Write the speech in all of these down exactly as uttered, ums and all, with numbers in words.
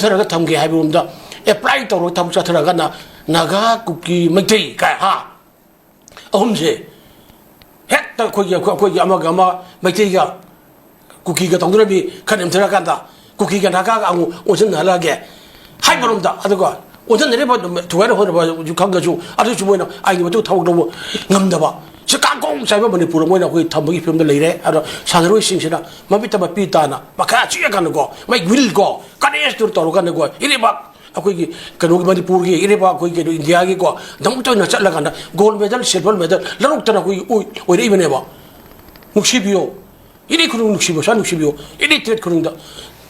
ꯆꯠꯊꯔꯒ ꯊꯝꯒꯦ ꯍꯥꯏꯕꯔꯣꯝꯗ ꯑꯦꯄ꯭ꯂꯥꯏ ꯇꯧꯔꯒ ꯊꯕꯛ ꯆꯠꯊꯔꯒꯅ ꯅꯥꯒꯥ, ꯀꯨꯀꯤ, ꯃꯩꯇꯩ ꯀꯥꯏ ꯍꯥ ꯑꯍꯨꯝꯁꯦ ꯍꯦꯛꯇ ꯑꯩꯈꯣꯏꯒꯤ, ꯑꯩꯈꯣꯏ, ꯑꯩꯈꯣꯏꯒꯤ ꯑꯃꯒ ꯑꯃ, ꯃꯩꯇꯩꯒ ꯀꯨꯀꯤꯒ ꯇꯧꯅꯔꯝꯃꯤ, ꯈꯠꯅ ꯅꯩꯅꯔꯀꯥꯟꯗ ꯀꯨꯀꯤꯒ ꯅꯥꯒꯥꯒ ꯑꯃꯨꯛ ꯑꯣꯟꯁꯤꯟꯅꯍꯜꯂꯛꯑꯒꯦ ꯍꯥꯏꯕꯔꯣꯝꯗ, ꯑꯗꯨꯒ ꯑꯣꯟꯁꯤꯟꯅꯔꯤꯕ ꯊꯨꯒꯥꯏꯅ ꯍꯣꯠꯅꯕ ꯈꯪꯉꯁꯨ, ꯑꯗꯨꯁꯨ ꯃꯣꯏꯅ ꯑꯩꯒꯤ ꯃꯇꯨꯡ ꯊꯕꯛ ꯂꯧꯕ ꯉꯝꯗꯕ, ꯁꯤ ꯀꯥꯡꯈꯣꯡ ꯆꯥꯏꯕ ꯃꯅꯤꯄꯨꯔ ꯃꯣꯏꯅ ꯑꯩꯈꯣꯏ ꯊꯝꯕꯒꯤ ꯐꯤꯕꯝꯗ ꯂꯩꯔꯦ꯫ ꯑꯗꯣ ꯁꯥꯟꯅꯔꯣꯏꯁꯤꯡꯁꯤꯅ ꯃꯃꯤꯠꯇ ꯃꯄꯤ ꯇꯥꯅ ꯃꯈꯥ ꯆꯤꯛꯑꯀꯥꯟꯗꯀꯣ, ꯃꯩ ꯋꯤꯜ ꯀꯣ, ꯀꯔꯦꯖꯇꯨ ꯇꯧꯔꯀꯥꯟꯗꯀꯣ, ꯏꯔꯩꯕꯥꯛ ꯑꯩꯈꯣꯏꯒꯤ ꯀꯩꯅꯣꯒꯤ, ꯃꯅꯤꯄꯨꯔꯒꯤ ꯏꯔꯩꯕꯥꯛ, ꯑꯩꯈꯣꯏ ꯀꯩꯅꯣ ꯏꯟꯗꯤꯌꯥꯒꯤꯀꯣ, ꯗꯃꯨꯛꯇ ꯑꯣꯏꯅ ꯆꯠꯂꯀꯥꯟꯗ ꯒꯣꯜ ꯃꯦꯗꯜ, ꯁꯤꯜꯚꯔ ꯃꯦꯗꯜ ꯂꯧꯔꯛꯇꯅ ꯑꯩꯈꯣꯏꯒꯤ ꯑꯣꯏ-, ꯑꯣꯏꯔꯛꯏꯕꯅꯦꯕ꯫ ꯅꯨꯡꯁꯤꯕꯤꯌꯣ, ꯏꯔꯩ ꯈꯨꯅꯨꯡ ꯅꯨꯡꯁꯤꯕꯤꯌꯣ, ꯁꯥ ꯅꯨꯡꯁꯤꯕꯤꯌꯣ, ꯏꯔꯩ ꯇ꯭ꯔꯦꯠ ꯈꯨꯅꯨꯡꯗ꯫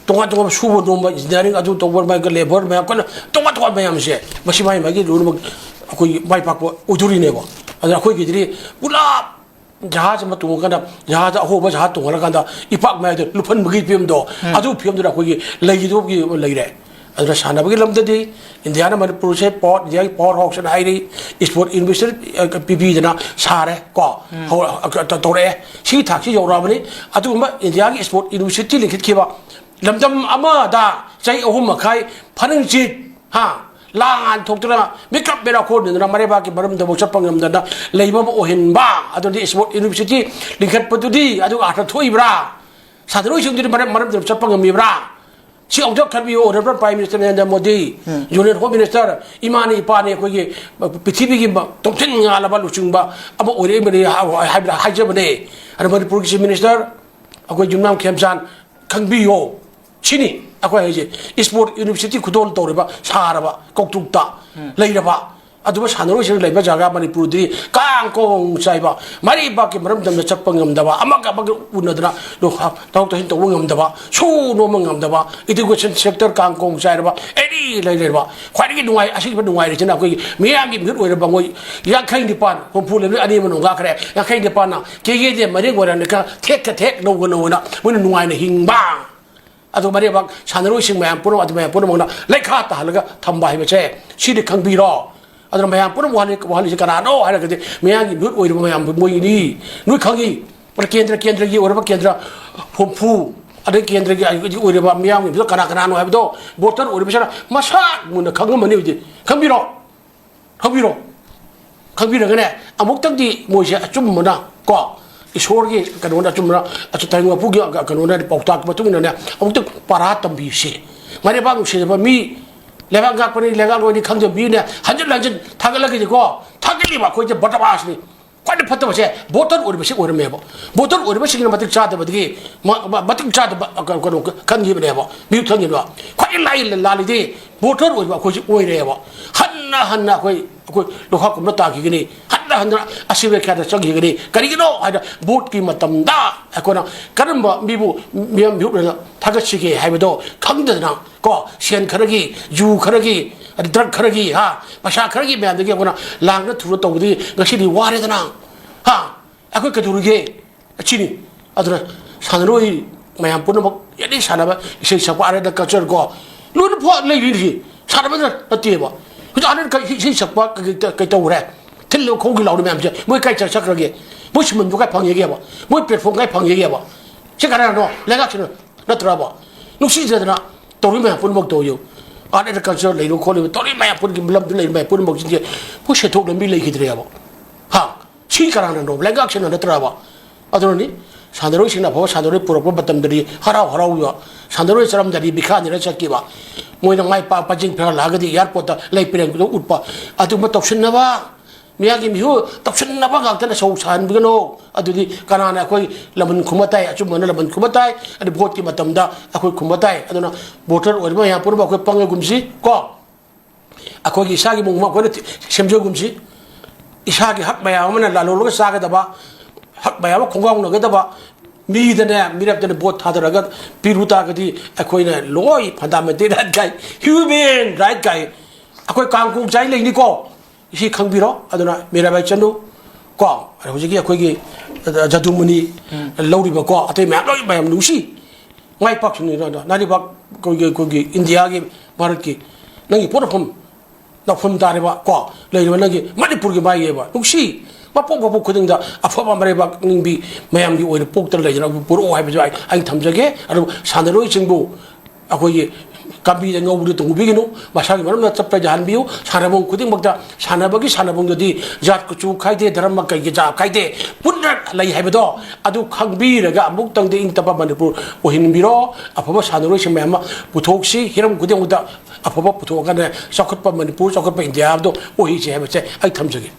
ꯇꯣꯉꯥꯟ ꯇꯣꯉꯥꯟꯕ ꯁꯨꯕ ꯅꯣꯝꯕ, ꯏꯟꯖꯤꯅꯤꯌꯥꯔꯤꯡ ꯑꯗꯨ ꯇꯧꯕ, ꯃꯥꯒꯤ ꯂꯦꯕꯔ ꯃꯌꯥꯝ ꯀꯟꯅ ꯇꯣꯉꯥꯟ ꯇꯣꯉꯥꯟꯕ ꯃꯌꯥꯝꯁꯦ, ꯃꯁꯤ ꯃꯥꯒꯤ ꯃꯥꯒꯤ ꯂꯣꯏꯅꯃꯛ ꯑꯩꯈꯣꯏꯒꯤ ꯃꯥꯏ ꯄꯥꯛꯄ ꯑꯣꯏꯗꯣꯔꯤꯅꯦꯕ꯫ ꯑꯗꯨꯅ ꯑꯩꯈꯣꯏꯒꯤꯗꯤ ꯄꯨꯂꯞ ꯖꯍꯥꯖ ꯑꯃ ꯇꯣꯡꯉꯀꯥꯟꯗ, ꯖꯍꯥꯖ ꯑꯍꯣꯕ ꯖꯍꯥꯖ ꯇꯣꯡꯍꯜꯂꯀꯥꯟꯗ ꯏꯄꯥꯛ ꯃꯌꯥꯏꯗ ꯂꯨꯞꯍꯟꯕꯒꯤ ꯐꯤꯕꯝꯗꯣ, ꯎꯝ꯫ ꯑꯗꯨ ꯐꯤꯕꯝꯗꯨꯗ ꯑꯩꯈꯣꯏꯒꯤ ꯂꯩꯈꯤꯗꯕꯒꯤ ꯂꯩꯔꯦ꯫ ꯑꯗꯨꯅ ꯁꯥꯟꯅꯕꯒꯤ ꯂꯝꯗꯗꯤ ꯏꯟꯗꯤꯌꯥꯅ ꯃꯅꯤꯄꯨꯔꯁꯦ ꯄꯥꯋꯔ, ꯏꯟꯗꯤꯌꯥꯒꯤ ꯄꯥꯋꯔ ꯍꯥꯎꯁ ꯑꯅ ꯍꯥꯏꯔꯤ, ꯏꯁꯄꯣꯔꯠ ꯌꯨꯅꯤꯚꯔꯁꯤꯇꯤ, ꯑ, ꯄꯤꯕꯤꯗꯅ ꯁꯥꯔꯦ ꯀꯣ꯫ ꯎꯝ꯫ ꯍꯧ-, ꯑ, ꯇ-, ꯇꯧꯔꯛꯑꯦ꯫ ꯁꯤꯒꯤ ꯊꯥꯛꯁꯤ ꯌꯧꯔꯛꯑꯕꯅꯤ꯫ ꯑꯗꯨꯒꯨꯝꯕ ꯏꯟꯗꯤꯌꯥꯒꯤ ꯏꯁꯄꯣꯔꯠ ꯌꯨꯅꯤꯚꯔꯁꯤꯇꯤ ꯂꯤꯡꯈꯠꯈꯤꯕ ꯂꯝꯗꯝ ꯑꯃꯗ ꯆꯍꯤ ꯑꯍꯨꯝ ꯃꯈꯥꯏ ꯐꯅꯤꯡꯆꯤꯠ, ꯍꯥ, ꯂꯥꯡ ꯊꯣꯛꯇꯅ, ꯃꯤꯀꯞ ꯃꯤꯔꯥ ꯈꯣꯟꯗꯅ, ꯃꯔꯩꯕꯥꯛꯀꯤ ꯃꯔꯝꯗꯐꯥꯎ ꯆꯠꯄ ꯉꯝꯗꯅ ꯂꯩꯕ ꯑꯃ ꯑꯣꯏꯍꯟꯕ, ꯑꯗꯨꯗꯤ ꯏꯁꯄꯣꯔꯠ ꯌꯨꯅꯤꯚꯔꯁꯤꯇꯤ ꯂꯤꯡꯈꯠꯄꯗꯨꯗꯤ ꯑꯗꯨꯒ ꯑꯥꯔꯊ ꯊꯣꯛꯏꯕ꯭ꯔꯥ? ꯁꯥꯟꯅꯔꯣꯏꯁꯤꯡꯗꯨꯗꯤ ꯃꯔꯝ, ꯃꯔꯝꯗ ꯆꯠꯄ ꯉꯝꯃꯤꯕ꯭ꯔꯥ? ꯁꯤ ꯑꯃꯨꯛꯇ ꯈꯟꯕꯤꯌꯨ, honourable prime minister Narendra Modi, um. Union home minister, ꯏꯃꯥꯅꯤ ꯏꯄꯥꯅꯤ, ꯑꯩꯈꯣꯏꯒꯤ ꯄ꯭ꯔꯤꯊꯤꯕꯤꯒꯤ ꯃ-, ꯇꯣꯝꯊꯤꯟ ꯉꯥꯜꯂꯕ ꯂꯨꯆꯤꯡꯕ ꯑꯃ ꯑꯣꯏꯔꯛꯏꯕꯅꯤ ꯍꯥꯏꯕ ꯍꯥꯏꯖꯕꯅꯦ꯫ ꯑꯗꯨ ꯃꯅꯤꯄꯨꯔꯒꯤ ꯆꯤꯐ ꯃꯤꯅꯤꯁꯇꯔ, ꯑꯩꯈꯣꯏ ꯌꯨꯝꯅꯥꯝ ꯈꯦꯝꯆꯥꯟ, ꯈꯪꯕꯤꯌꯣ꯫ ꯁꯤꯅꯤ ꯑꯩꯈꯣꯏ ꯍꯥꯏꯁꯦ, ꯏꯁꯄꯣꯔꯠ ꯌꯨꯅꯤꯚꯔꯁꯤꯇꯤ ꯈꯨꯗꯣꯜ ꯇꯧꯔꯤꯕ, ꯁꯥꯔꯕ, ꯀꯧꯇ꯭ꯔꯨꯛꯇ ꯎꯝ꯫ ꯂꯩꯔꯕ, ꯑꯗꯨꯒ ꯁꯥꯟꯅꯔꯣꯏꯁꯤꯡꯅ ꯂꯩꯕ ꯖꯒꯥ ꯃꯅꯤꯄꯨꯔꯗꯤ ꯀꯥꯡ ꯀꯣꯡ ꯆꯥꯏꯕ, ꯃꯔꯩꯕꯥꯛꯀꯤ ꯃꯔꯝꯗꯝꯗ ꯆꯠꯄ ꯉꯝꯗꯕ, ꯑꯃꯒ ꯑꯃꯒ ꯎꯅꯗꯅ ꯊꯕꯛ ꯊꯧꯁꯤꯟ ꯇꯧꯕ ꯉꯝꯗꯕ, ꯁꯨ ꯅꯣꯝꯕ ꯉꯝꯗꯕ, ꯏꯗꯨꯀꯦꯁꯟ ꯁꯦꯛꯇꯔ ꯀꯥꯡ ꯀꯣꯡ ꯆꯥꯏꯔꯕ, ꯑꯦꯅꯤ ꯂꯩ ꯂꯩꯔꯕ꯫ ꯈ꯭ꯋꯥꯏꯗꯒꯤ ꯅꯨꯡꯉꯥꯏ, ꯑꯁꯤꯒꯨꯝꯕ ꯅꯨꯡꯉꯥꯏꯔꯤꯁꯤꯅ ꯑꯩꯈꯣꯏꯒꯤ ꯃꯤꯌꯥꯝꯒꯤ ꯃꯤꯍꯨꯠ ꯑꯣꯏꯔꯕ ꯃꯣꯏ ꯌꯥꯡꯈꯩ ꯅꯤꯄꯥꯟ, ꯍꯨꯝꯐꯨ ꯂꯩꯕ ꯑꯅꯤ ꯑꯃ ꯅꯣꯡꯒꯥꯈ꯭ꯔꯦ, ꯌꯥꯡꯈꯩ ꯅꯤꯄꯥꯟꯅ ꯀꯦꯒꯦꯗꯦ ꯃꯔꯦꯡ ꯑꯣꯏꯔꯝꯅꯤ ꯈꯔ ꯊꯦꯛꯀ ꯊꯦꯛ ꯅꯧꯒ ꯅꯧꯅ ꯃꯣꯏꯅ ꯅꯨꯡꯉꯥꯏꯅ ꯍꯤꯡꯕ꯫ ꯑꯗꯨ ꯃꯔꯦꯕꯥꯛ ꯁꯥꯟꯅꯔꯣꯏꯁꯤꯡ ꯃꯌꯥꯝ ꯄꯨꯝꯅꯃꯛ, ꯑꯗꯨ ꯃꯌꯥꯝ ꯄꯨꯝꯅꯃꯛꯅ ꯂꯩꯈꯥ ꯇꯥꯍꯜꯂꯒ ꯊꯝꯕ ꯍꯥꯏꯕꯁꯦ, ꯁꯤꯗꯤ ꯈꯪꯕꯤꯔꯣ꯫ ꯑꯗꯨꯅ ꯃꯌꯥꯝ ꯄꯨꯝꯅꯃꯛ ꯋꯥꯍꯜꯂꯤ-, ꯋꯥꯍꯜꯂꯤꯁꯦ ꯀꯅꯥꯅꯣ ꯍꯥꯏꯔꯒꯗꯤ, ꯃꯌꯥꯝꯒꯤ ꯃꯤꯍꯨꯠ ꯑꯣꯏꯔꯤꯕ ꯃꯌꯥꯝ ꯃꯣꯏꯒꯤꯅꯤ꯫ ꯅꯣꯏ ꯈꯪꯉꯤ, ꯀꯦꯟꯗ꯭ꯔ, ꯀꯦꯟꯗ꯭ꯔꯒꯤ ꯑꯣꯏꯔꯕ ꯀꯦꯟꯗ꯭ꯔ ꯍꯨꯝꯐꯨ, ꯑꯗꯩ ꯀꯦꯟꯗ꯭ꯔꯒꯤ ꯑꯣꯏꯔꯤꯕ ꯃꯤꯌꯥꯝꯒꯤ ꯃꯤꯗꯣ ꯀꯅꯥ ꯀꯅꯥꯅꯣ ꯍꯥꯏꯕꯗꯣ ꯚꯣꯇꯔ ꯑꯣꯏꯔꯤꯕꯁꯤꯅ ꯃꯁꯥ ꯃꯨꯟꯅ ꯈꯪꯉꯝꯃꯅꯤ ꯍꯧꯖꯤꯛ꯫ ꯈꯪꯕꯤꯔꯣ, ꯈꯪꯕꯤꯔꯣ꯫ ꯈꯪꯕꯤꯔꯒꯅꯦ, ꯑꯃꯨꯛꯇꯪꯗꯤ ꯃꯣꯏꯁꯦ ꯑꯆꯨꯝꯕꯅ ꯀꯣ, ꯏꯁꯣꯔꯒꯤ ꯀꯩꯅꯣꯅ ꯑꯆꯨꯝꯕꯅ, ꯑꯆꯨ-, ꯇꯥꯏꯕꯪ ꯃꯄꯨꯒꯤ ꯀꯩꯅꯣꯅ ꯄꯥꯎꯇꯥꯛꯀꯤ ꯃꯇꯨꯡ ꯏꯟꯅꯅꯦ, ꯑꯃꯨꯛꯇꯪ ꯄꯔꯥ ꯇꯝꯕꯤꯁꯤ꯫ ꯃꯔꯩꯕꯥꯛ ꯅꯨꯡꯁꯤꯖꯕ ꯃꯤ, ꯂꯩꯕꯥꯛ ꯉꯥꯛꯄꯅꯤ, ꯂꯩꯕꯥꯛ ꯂꯣꯏꯅꯤ ꯈꯪꯖꯕ ꯃꯤꯅ ꯍꯟꯖꯤꯟ ꯍꯟꯖꯤꯟ ꯊꯥꯒꯠꯂꯒꯗꯤꯀꯣ, ꯊꯥꯒꯠꯂꯤꯕ ꯑꯩꯈꯣꯏꯁꯦ ꯕꯗꯃꯥꯁꯅꯤ꯫ ꯈ꯭ꯋꯥꯏꯗꯩ ꯐꯠꯇꯕꯁꯦ ꯚꯣꯇꯔ ꯑꯣꯏꯔꯤꯕꯁꯤ ꯑꯣꯏꯔꯝꯃꯦꯕ꯫ ꯚꯣꯇꯔ ꯑꯣꯏꯔꯤꯕꯁꯤꯡꯅ ꯃꯇꯤꯛ ꯆꯥꯗꯕꯗꯒꯤ, ꯃ-, ꯃ-, ꯃꯇꯤꯛ ꯆꯥꯗꯕ, ꯑ, ꯀꯩꯅꯣ, ꯀꯩꯅꯣ ꯈꯟꯈꯤꯕꯅꯦꯕ, ꯃꯤꯍꯨꯠ ꯈꯟꯈꯤꯕ꯫ ꯈ꯭ꯋꯥꯏꯗꯒꯤ ꯂꯥꯏ-, ꯂꯥꯜꯂꯤꯗꯤ ꯚꯣꯇꯔ ꯑꯣꯏꯕ ꯑꯩꯈꯣꯏꯁꯤ ꯑꯣꯏꯔꯦꯕ꯫ ꯍꯟꯅ ꯍꯟꯅ ꯑꯩꯈꯣꯏ, ꯑꯩꯈꯣꯏ ꯂꯣꯛꯈꯥꯛ ꯀꯨꯝꯅ ꯇꯥꯈꯤꯒꯅꯤ, ꯍꯟꯅ ꯍꯟꯅ ꯑꯁꯤꯕ ꯀꯌꯥꯗ ꯆꯪꯈꯤꯒꯅꯤ꯫ ꯀꯔꯤꯒꯤꯅꯣ ꯍꯥꯏꯅ ꯚꯣꯠꯀꯤ ꯃꯇꯝꯗ ꯑꯩꯈꯣꯏꯅ ꯀꯔꯝꯕ ꯃꯤꯕꯨ, ꯃꯤꯍꯨꯠ ꯑꯣꯏꯅ ꯊꯥꯒꯠꯁꯤꯒꯦ ꯍꯥꯏꯕꯗꯣ ꯈꯪꯗꯗꯅ ꯀꯣ, ꯁꯦꯟ ꯈꯔꯒꯤ, ꯖꯨ ꯈꯔꯒꯤ, ꯑꯗꯩ ꯗ꯭ꯔꯒ ꯈꯔꯒꯤ, ꯍꯥ, ꯄꯩꯁꯥ ꯈꯔꯒꯤ ꯃꯌꯥꯝꯗꯒꯤ ꯑꯩꯈꯣꯏꯅ ꯂꯥꯡꯅ ꯊꯨꯔ ꯇꯧꯕꯗꯒꯤ ꯉꯁꯤꯗꯤ ꯋꯥꯔꯦꯗꯅ, ꯍꯥ, ꯑꯩꯈꯣꯏ ꯀꯩꯗꯧꯔꯤꯒꯦ? ꯑꯁꯤꯅꯤ꯫ ꯑꯗꯨꯅ ꯁꯥꯟꯅꯔꯣꯏ ꯃꯌꯥꯝ ꯄꯨꯝꯅꯃꯛ ꯑꯦꯅꯤ ꯁꯥꯟꯅꯕ, ꯏꯁꯩ ꯁꯛꯄ, ꯑꯥꯔꯠ ꯑꯦꯟ ꯀꯜꯆꯔ ꯀꯣ, ꯂꯣꯏꯅ ꯐ-, ꯂꯩꯔꯤꯁꯤ ꯁꯥꯟꯅꯕꯗ ꯅꯠꯇꯦꯕ꯫ ꯍꯧꯖꯤꯛ ꯑꯥꯔꯠ ꯑꯦꯟ ꯀ-, ꯏꯁꯩ ꯁꯛꯄ ꯀꯩ-, ꯀꯩ-, ꯀꯩ ꯇꯧꯈ꯭ꯔꯦ? ꯊꯤꯜꯂꯤꯕ ꯈꯣꯡꯒꯤ ꯂꯥꯎꯔꯤ ꯃꯌꯥꯝꯁꯦ ꯃꯣꯏ ꯀꯥꯏ ꯆꯠ-, ꯆꯠꯈ꯭ꯔꯒꯦ? ꯃꯣꯏ ꯁꯤꯟꯐꯝꯗꯨ ꯀꯥꯏ ꯐꯪꯉꯦꯒꯦꯕ? ꯃꯣꯏ ꯄ꯭ꯂꯦꯠꯐꯣꯝ ꯀꯥꯏ ꯐꯪꯉꯦꯒꯦꯕ? ꯁꯤ ꯀꯅꯥꯅꯣ? ꯂꯩꯉꯥꯛꯁꯤꯅ ꯅꯠꯇ꯭ꯔꯕ? ꯅꯨꯡꯁꯤꯖꯗꯅ ꯇꯧꯔꯤ ꯃꯌꯥꯝ ꯄꯨꯝꯅꯃꯛ ꯇꯧꯌꯨ꯫ ꯑꯥꯔꯠ ꯑꯦꯟ ꯀꯜꯆꯔ ꯂꯩꯔꯤꯕ ꯈꯣꯠꯂꯤꯕ ꯇꯧꯔꯤ ꯃꯌꯥꯝ ꯄꯨꯝꯅꯃꯛꯀꯤ ꯂꯝꯗ ꯂꯩꯔꯤ ꯃꯌꯥꯝ ꯄꯨꯝꯅꯃꯛꯁꯤꯡꯁꯦ ꯃꯣꯏ ꯁꯦꯟꯊꯣꯛ ꯂꯝꯕꯤ ꯂꯩꯈꯤꯗ꯭ꯔꯦꯕ꯫ ꯍꯥ? ꯁꯤ ꯀꯅꯥꯅꯅꯣ? ꯂꯩꯉꯥꯛꯁꯤꯅ ꯅꯠꯇ꯭ꯔꯕ? ꯑꯗꯨꯅꯅꯤ ꯁꯥꯟꯅꯔꯣꯏꯁꯤꯡꯅ ꯑꯐꯕ ꯁꯥꯟꯅꯔꯣꯏ ꯄꯨꯔꯛꯄ ꯃꯇꯝꯗꯗꯤ ꯍꯔꯥꯎ ꯍꯔꯥꯎꯕ, ꯁꯥꯟꯅꯔꯣꯏ ꯆꯠꯂꯝꯗꯥꯏꯗꯤ ꯕꯤꯈꯥ ꯅꯤꯔ ꯆꯠꯈꯤꯕ, ꯃꯣꯏꯅ ꯃꯥꯏ ꯄꯥꯛ ꯄꯥꯖꯤꯡ ꯐꯤꯔꯥꯜꯂꯛꯑꯒꯗꯤ ꯑꯦꯌꯥꯔꯄꯣꯔꯠꯇ ꯂꯩ ꯄꯔꯦꯡꯗꯨꯗ ꯎꯠꯄ, ꯑꯗꯨꯒꯨꯝꯕ ꯇꯧꯁꯤꯟꯅꯕ, ꯃꯤꯌꯥꯝꯒꯤ ꯃꯤꯍꯨ ꯇꯧꯁꯤꯟꯅꯕ ꯉꯥꯛꯇꯅ ꯁꯧ ꯁꯥꯍꯟꯕꯤꯒꯅꯣ꯫ ꯑꯗꯨꯗꯤ ꯀꯅꯥꯅ ꯑꯩꯈꯣꯏ ꯂꯃꯟ ꯈꯨꯝꯕ ꯇꯥꯏ? ꯑꯆꯨꯝꯕꯅ ꯂꯃꯟ ꯈꯨꯝꯕ ꯇꯥꯏ꯫ ꯑꯗꯨ ꯚꯣꯠꯀꯤ ꯃꯇꯝꯗ ꯑꯩꯈꯣꯏ ꯈꯨꯝꯕ ꯇꯥꯏ꯫ ꯑꯗꯨꯅ ꯚꯣꯇꯔ ꯑꯣꯏꯔꯤꯕ ꯃꯌꯥꯝ ꯄꯨꯝꯅꯃꯛ ꯑꯩꯈꯣꯏ ꯄꯪꯉꯒꯨꯝꯁꯤ ꯀꯣ꯫ ꯑꯩꯈꯣꯏꯒꯤ ꯏꯁꯥꯒꯤ ꯃꯑꯣꯡ ꯑꯩꯈꯣꯏꯅ ꯊꯤ-, ꯁꯦꯝꯖꯒꯨꯝꯁꯤ꯫ ꯏꯁꯥꯒꯤ ꯍꯛ ꯃꯌꯥꯝ ꯑꯃꯅ ꯂꯥꯂꯣꯜꯂꯒ ꯆꯥꯒꯗꯕ, ꯍꯛ ꯃꯌꯥꯝ ꯑꯃ ꯈꯣꯡꯒꯥꯎꯅꯒꯗꯕ, ꯃꯤꯗꯅꯦ, ꯃꯤꯔꯛꯇꯅꯦ ꯚꯣꯠ ꯊꯥꯗꯔꯒ ꯄꯤꯔꯨ ꯇꯥꯔꯒꯗꯤ ꯑꯩꯈꯣꯏꯅ ꯂꯣꯏ ꯐꯟꯗꯥꯃꯦꯟꯇꯦꯜ ꯔꯥꯏꯠ ꯀꯥꯏ, ꯍ꯭ꯌꯨꯃꯦꯟ ꯔꯥꯏꯠ ꯀꯥꯏ, ꯑꯩꯈꯣꯏ ꯀꯥꯡ ꯀꯣꯡ ꯆꯥꯏ ꯂꯩꯅꯤꯀꯣ꯫ ꯁꯤ ꯈꯪꯕꯤꯔꯣ꯫ ꯑꯗꯨꯅ ꯃꯤꯔꯥꯕꯥꯏ ꯆꯅꯨ ꯀꯣ, ꯍꯧꯖꯤꯛꯀꯤ ꯑꯩꯈꯣꯏꯒꯤ ꯖꯗꯨꯃꯅꯤ ꯎꯝ꯫ ꯂꯧꯔꯤꯕꯀꯣ, ꯑꯇꯩ ꯃꯌꯥꯝ ꯂꯣꯏ ꯃꯌꯥꯝ ꯅꯨꯡꯁꯤ꯫ ꯃꯥꯏ ꯄꯥꯛꯁꯅꯨ ꯅ-, ꯅ-, ꯅꯥꯔꯤꯕ ꯑꯩꯈꯣꯏꯒꯤ, ꯑꯩꯈꯣꯏꯒꯤ ꯏꯟꯗꯤꯌꯥꯒꯤ, ꯚꯥꯔꯠꯀꯤ ꯅꯪꯒꯤ ꯄꯣꯠꯅꯐꯝ, ꯅꯐꯝ ꯇꯥꯔꯤꯕ ꯀꯣ, ꯂꯩꯔꯤꯕ ꯅꯪꯒꯤ ꯃꯅꯤꯄꯨꯔꯒꯤ ꯃꯥꯏꯒꯤꯕ ꯅꯨꯡꯁꯤ꯫ ꯃꯄꯣꯛ ꯃꯄꯣꯛ ꯈꯨꯗꯤꯡꯗ ꯑꯐꯕ ꯃꯔꯩꯕꯥꯛ ꯅꯤꯡꯕꯤ ꯃꯌꯥꯝꯒꯤ ꯑꯣꯏꯅ ꯄꯣꯛꯇꯅ ꯂꯩꯗꯅ ꯄꯨꯔꯛꯑꯣ ꯍꯥꯏꯕꯁꯨ ꯑꯩ ꯑꯩ ꯊꯝꯖꯒꯦ꯫ ꯑꯗꯨ ꯁꯥꯟꯅꯔꯣꯏꯁꯤꯡꯕꯨ ꯑꯩꯈꯣꯏꯒꯤ ꯀꯥꯡꯕꯤꯗ ꯉꯧꯕꯗ ꯇꯣꯡꯕꯤꯒꯅꯨ, ꯃꯁꯥꯒꯤ ꯃꯔꯝꯗ ꯆꯠꯄ ꯌꯥꯍꯟꯕꯤꯌꯨ꯫ ꯁꯥꯟꯅꯐꯝ ꯈꯨꯗꯤꯡꯃꯛꯇ ꯁꯥꯟꯅꯕꯒꯤ ꯁꯥꯟꯅꯐꯝꯗꯗꯤ ꯖꯥꯠ ꯀꯨꯆꯨ ꯈꯥꯏꯗꯦ, ꯙꯔꯃ ꯀꯩꯒꯤ ꯖꯥꯠ ꯈꯥꯏꯗꯦ, ꯄꯨꯟꯅ ꯂꯩ ꯍꯥꯏꯕꯗꯣ ꯑꯗꯨ ꯈꯪꯕꯤꯔꯒ ꯑꯃꯨꯛꯇꯪꯗꯤ ꯏꯪ ꯇꯞꯄ ꯃꯅꯤꯄꯨꯔ ꯑꯣꯏꯍꯟꯕꯤꯔꯣ꯫ ꯑꯐꯕ ꯁꯥꯟꯅꯔꯣꯏꯁꯤꯡ ꯃꯌꯥꯝ ꯑꯃ ꯄꯨꯊꯣꯛꯁꯤ, ꯍꯤꯔꯝ ꯈꯨꯗꯤꯡꯃꯛꯇ ꯑꯐꯕ ꯄꯨꯊꯣꯛꯑꯀꯥꯟꯗ ꯆꯥꯎꯈꯠꯄ ꯃꯅꯤꯄꯨꯔ, ꯆꯥꯎꯈꯠꯄ ꯏꯟꯗꯤꯌꯥ ꯍꯥꯏꯕꯗꯣ ꯑꯣꯏꯍꯟꯁꯤ ꯍꯥꯏꯕꯁꯦ ꯑꯩ ꯊꯝꯖꯒꯦ꯫